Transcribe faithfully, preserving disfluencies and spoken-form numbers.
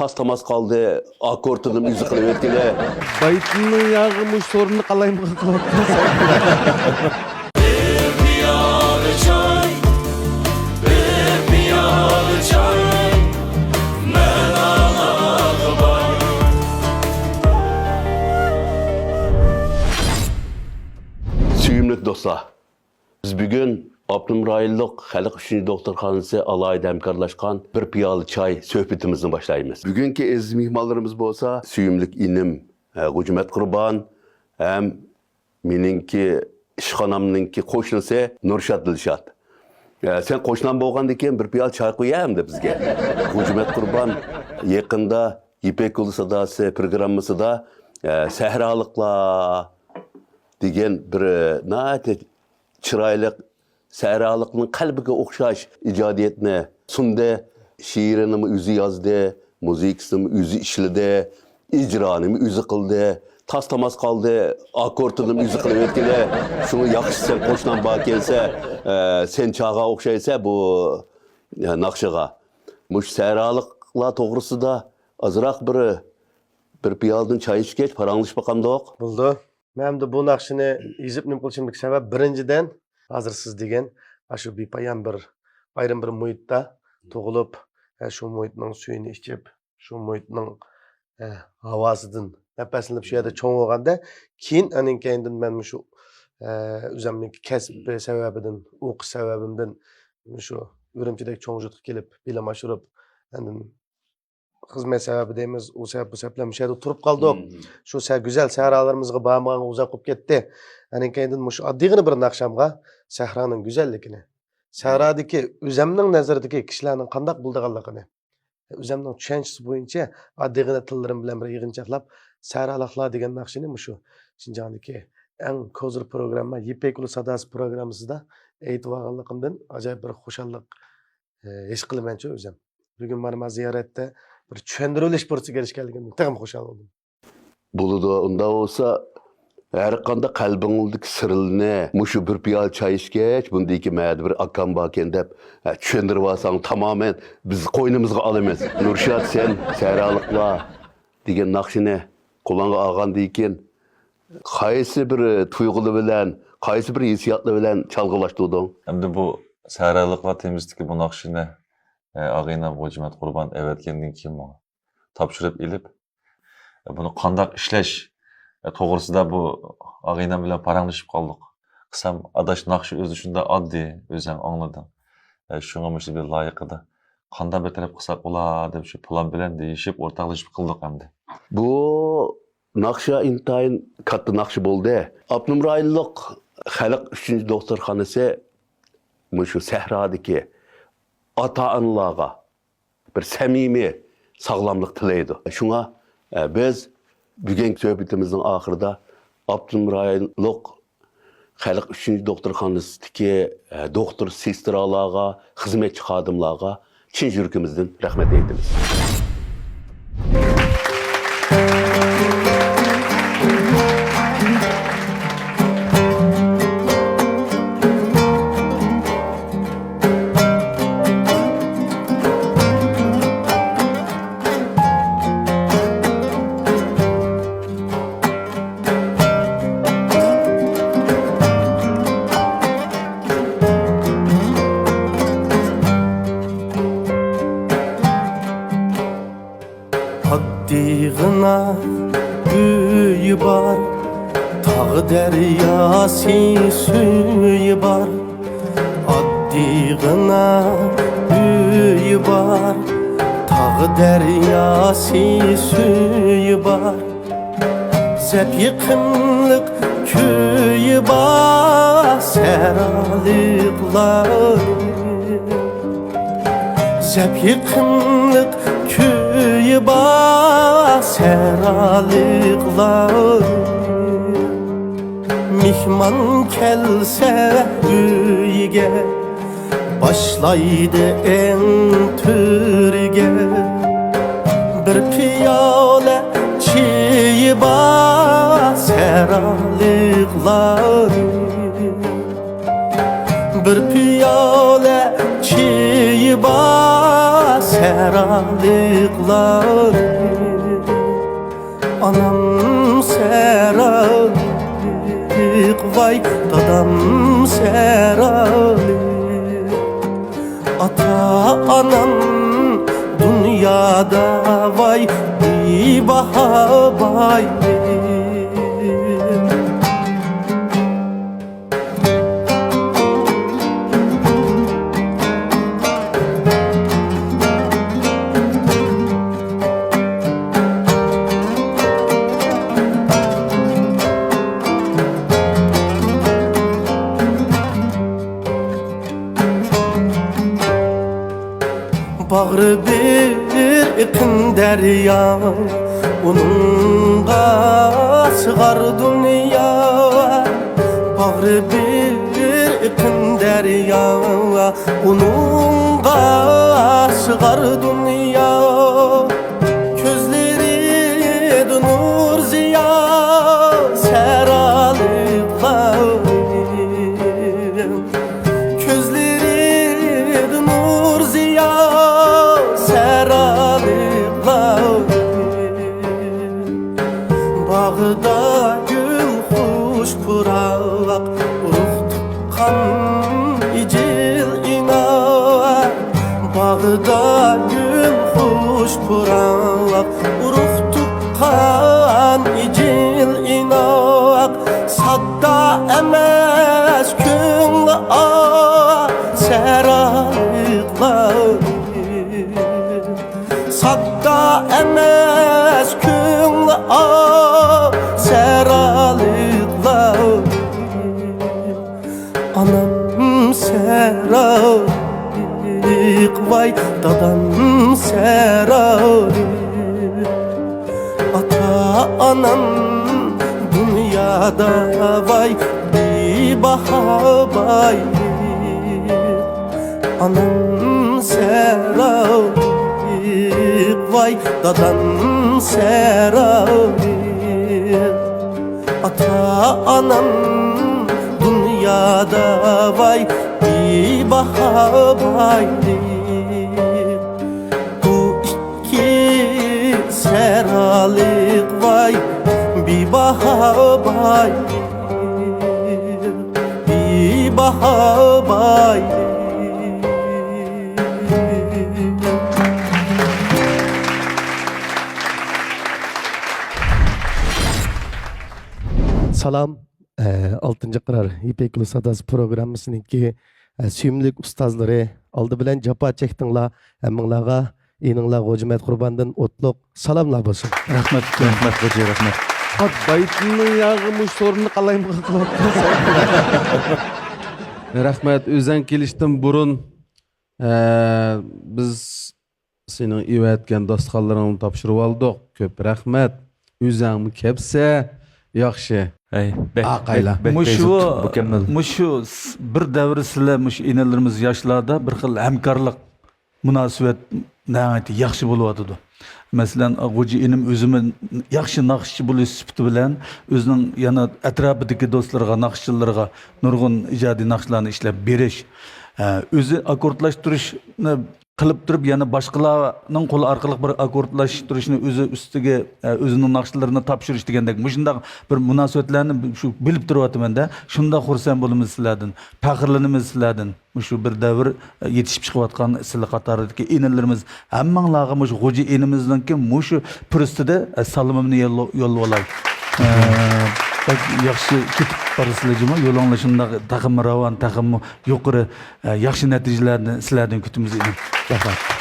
تاس تاماس قالدى، ئاككوردىنىمۇ ئۆزى قىلىۋەتكىلى. بايتىننىڭ ياغى مۇشۇ سورۇننى قالايمىقان قىلىۋاتىدۇ. سۆيۈملۈك دوستلار، بىز بۈگۈن ئاپتونوم رايونلۇق خەلق ئۈچۈن دوختۇرخانىسى ئالاھىدە ھەمكارلاشقان بىر پىيالە چاي سۆھبىتىمىزنى باشلايمىز. بۈگۈنكى ئەزىز مېھمانلىرىمىز بولسا سۆيۈملۈك ئىنىم، ئە، غۇجىمەت قۇربان ھەم مېنىڭكى ئىشخانامنىڭكى قوشنىسى نۇرشات دىلشات. ئە، سەن قوشنام بولغاندىن كېيىن بىر پىيالە چاي قۇيە ئەمدى بىزگە. غۇجىمەت قۇربان يېقىندا يىپەك يولى ساداسى پروگراممىسىدا، ئە، سەھرالىقلار دېگەن بىر، ئە، ناھايىتى چىرايلىق، سەھرالىقنىڭ قەلبىگە ئوخشاش ئىجادىيەتنى سۇندى. شېئىرىنىمۇ ئۆزى يازدى، مۇزىكىسىنىمۇ ئۆزى ئىشلىدى، ئىجرانىمۇ ئۆزى قىلدى. تاس تاماس قالدى، ئاككوردىنىمۇ ئۆزى قىلىۋەتكىلى. شۇڭا ياخشى سەن قوشنام بار ئىكەنسە، ئە، سەن چاغا ئوخشايسە بۇ، ئە، ناخشىغا. مۇشۇ سەھرالىقلار توغرىسىدا ئازراق بىر، بىر پىيالىدىن چاي ئىچكەچ پاراڭلىشىپ باقامدۇق؟ بولىدۇ. مەن ئەمدى بۇ ناخشىنى يېزىپ نېمە قىلىشىمدىكى سەۋەب، بىرىنچىدىن، ھازىر سىز دېگەن ئاشۇ بىپايان بىر ئايرىم بىر مۇھىتتا تۇغۇلۇپ، ھە، شۇ مۇھىتنىڭ سۈيىنى ئىچىپ، شۇ مۇھىتنىڭ، ھە، ھاۋاسىدىن نەپەسلىنىپ شۇ يەردە چوڭ بولغاندا، كېيىن ئانىڭ كەينىدىن مەن مۇشۇ، ھە، ئۆزۈمنىڭ كەسپى سەۋەبىدىن، ئوقۇش سەۋەبىمدىن مۇشۇ ئۈرۈمچىدەك چوڭ ۋۇجۇدقا كېلىپ، بىلىم ئاشۇرۇپ، ئاندىن خىزمەت سەۋەبى دەيمىز، ئۇ سەۋەب، بۇ سەۋەب بىلەن مۇشۇ يەردە تۇرۇپ قالدۇق. مم. شۇ سە-، گۈزەل سەھرالىرىمىزغا بارمىغانغا ئۇزاق بولۇپ كەتتى. ئاندىن كەينىدىن مۇشۇ ئاددىيغىنا بىر ناخشامغا سەھرانىڭ گۈزەللىكىنى، سەھرادىكى ئۆزەمنىڭ نەزىرىدىكى كىشىلەرنىڭ قانداق بولىدىغانلىقىنى، ئۆزەمنىڭ چۈشەنچىسى بويىچە ئاددىيغىنا تىللىرىم بىلەن بىر يىغىنچاقلاپ، سەھرالىقلار دېگەن ناخشىنى مۇشۇ شىنجاڭدىكى ئەڭ كوزىر پروگرامما، يىپەك يولى ساداسى پروگراممىسىدا ئېيتىۋالغانلىقىمدىن ئاجايىپ بىر خۇشاللىق ئى، ھېس قىلىمەنچۇ ئۆزۈم. بۈگۈن مانا، مانا زىيارەتتە بىر چۈشەندۈرۈۋېلىش پۇرسىتىگە ئېرىشكەنلىكىمدىن تېخىمۇ خۇشال بولدۇم. بولىدۇ، ئۇنداق بولسا، ھەر قانداق قەلبىڭدىكى سىرلىرىنى مۇشۇ بىر پىيالە چاي ئىچكەچ، بۇندىن كېيىن مەدە بىر ئاكام باركەن دەپ، ھە، چۈشەندۈرۈۋالساڭ، تامامەن بىز قوينىمىزغا ئالىمىز. نۇرشات، سەن سەھرالىقلار دېگەن ناخشىنى قولۇڭغا ئالغاندىن كېيىن، قايسى بىر تۇيغۇلار بىلەن، قايسى بىر ھېسسىياتلار بىلەن چالغى باشلىدىڭ؟ ئەمدى بۇ سەھرالىقلار تېمىسىدىكى بۇ ناخشىنى، ئە، ئاغىنەم غوجىمەت قۇربان ئەۋەتكەندىن كېيىن ماڭا تاپشۇرۇپ ئېلىپ، بۇنى قانداق ئىشلەش، ئە، توغرىسىدا بۇ ئاغىنەم بىلەن پاراڭلىشىپ قالدۇق. قىلسام، ئاداش، ناخشا ئۆزى شۇنداق ئاددىي، ئۆزۈڭ ئاڭلىدىڭ. ئە، شۇڭا مۇشۇ بىر لايىقىدا قانداق بىر تەرەپ قىلساق بولا دەپ شۇ پىلان بىلەن دېيىشىپ، ئورتاقلىشىپ قىلدۇق ئەمدى. بۇ ناخشا ئىنتايىن كاتتا ناخشا بولدى. ئاپتونوم رايونلۇق خەلق ئۈچىنچى دوختۇرخانىسى مۇشۇ سەھرادىكى ئاتا-ئانىلارغا بىر سەمىمىي ساغلاملىق تىلەيدۇ. شۇڭا، ئە، بىز بۈگۈنكى سۆھبىتىمىزنىڭ ئاخىرىدا ئاپتونوم رايونلۇق خەلق ئۈچۈنچى دوختۇرخانىسىدىكى، ئە، دوختۇر، سېسترالارغا، خىزمەتچى خادىملارغا چىن يۈرىكىمىزدىن رەھمەت ئېيتىمىز. ئاددىيغىنا ئۆيى بار، تاغ دەرياسى سۈيى بار. ئاددىيغىنا ئۆيى بار، تاغ دەرياسى سۈيى بار. زەپ يېقىملىق كۈيى بار سەھرالىقلار. زەپ يېقىملىق كۈيى بار سەھرالىقلار. مېھمان كەلسە ئۆيىگە، باشلايدۇ ئەڭ تۆرىگە. بىر پىيالە چېيى بار سەھرالىقلار. بىر پىيالە چېيى بار سەھرالىقلار. ئانام سەھرالىق، ۋاي دادام سەھرالىق. ئاتا-ئانام دۇنيادا، ۋاي بىباھا بايلىق. باغرى بىر ئېقىن دەريا، ئۇنىڭغا سىغار دۇنيا. باغرى بىر ئېقىن دەريا، ئۇنىڭغا سىغار دۇنيا. كۆزلىرىدە نۇر زىيا، سەھرالىقلار. كۆزلىرىدە نۇر زىيا، سەھرالىقلار. باغدا گۈل خۇش پۇراق، ئۇرۇق تۇغقان ئىجىل ئىناق. باغدا گۈل خۇش پۇراق، ئۇرۇق تۇغقان ئىجىل ئىناق. ساددا ئەمەس كۆڭلى ئاق، سەھرالىقلار. ساددا ئەمەس كۆڭلى ئاق، سەھرالىقلار. ئانام سەھرالىق، ۋاي دادام سەھرالىق. ئاتا-ئانام دۇنيادا، ۋاي بىباھا بايلىق. ئانام سەھرالىق، ۋاي دادام سەھرالىق. ئاتا-ئانام دۇنيادا، ۋاي بىباھا بايلىق. بۇ ئىككى سەھرالىق، ۋاي بىباھا بايلىق، بىباھا بايلىق. سالام. ئە، ئالتىنچى قارار يىپەك يولى ساداسى پروگراممىسىنىڭكى، ئە، سۆيۈملۈك ئۇستازلىرى، ئالدى بىلەن جاپا چەكتىڭلار، ھەممىڭلارغا ئىنىڭلار غوجىمەت قۇرباندىن ئوتلۇق سالاملار بولسۇن. رەھمەت، رەھمەت، غوجى، رەھمەت. بايىتىننىڭ ياغى مۇشۇ سورۇننى قالايمىقان قىلىۋاتىدۇ. رەھمەت، ئۆزەڭ كېلىشتىن بۇرۇن، ئە، بىز سېنىڭ ئېۋەتكەن داستىخانلىرىڭنى تاپشۇرۇۋالدۇق. كۆپ رەھمەت. ئۆزەڭمۇ كەپسە، ياخشى. ھەي، بەك، ئاقايلا. بەك، بەك مۇشۇ، بەك مۇكەممەل. مۇشۇ س-، بىر دەۋر سىلەر، مۇشۇ ئىنىلىرىمىز ياشلاردا بىر خىل ھەمكارلىق مۇناسىۋەت ناھايىتى ياخشى بولۇۋاتىدۇ. مەسىلەن، غوجا ئىنىم ئۆزىمۇ ياخشى ناخشىچى بولۇش سۈپىتى بىلەن ئۆزىنىڭ يەنە ئەتراپىدىكى دوستلىرىغا، ناخشىچىلىرىغا نۇرغۇن ئىجادىي ناخشىلارنى ئىشلەپ بېرىش، ئە، ئۆزى ئاككوردلاشتۇرۇشنى قىلىپ تۇرۇپ، يەنە باشقىلارنىڭ قولى ئارقىلىق بىر ئاككوردلاشتۇرۇشنى ئۆزى ئۈستىگە، ئە، ئۆزىنىڭ ناخشىلىرىنى تاپشۇرۇش دېگەندەك مۇشۇنداق بىر مۇناسىۋەتلەرنى شۇ بىلىپ تۇرۇۋاتىمەن-دە. شۇنداق خۇرسەن بولىمىز سىلەردىن، پەخىرلىنىمىز سىلەردىن. مۇشۇ بىر دەۋر، ئە، يېتىشىپ چىقىۋاتقان سىلەر قاتارىدىكى ئىنىلىرىمىز، ھەممىڭلارغا مۇشۇ غوجا ئىنىمىزنىڭكى مۇشۇ پۇرسىتىدە، ئە، سالىمىمنى يوللا-، يوللىۋالاي. ئە، بەك ياخشى كېتىپ بارىسىلەر جۇمۇ. يولۇڭلار شۇنداق تېخىمۇ راۋان، تېخىمۇ يۇقىرى، ئە، ياخشى نەتىجىلەرنى سىلەردىن كۈتىمىز ئىنىم. رەھمەت.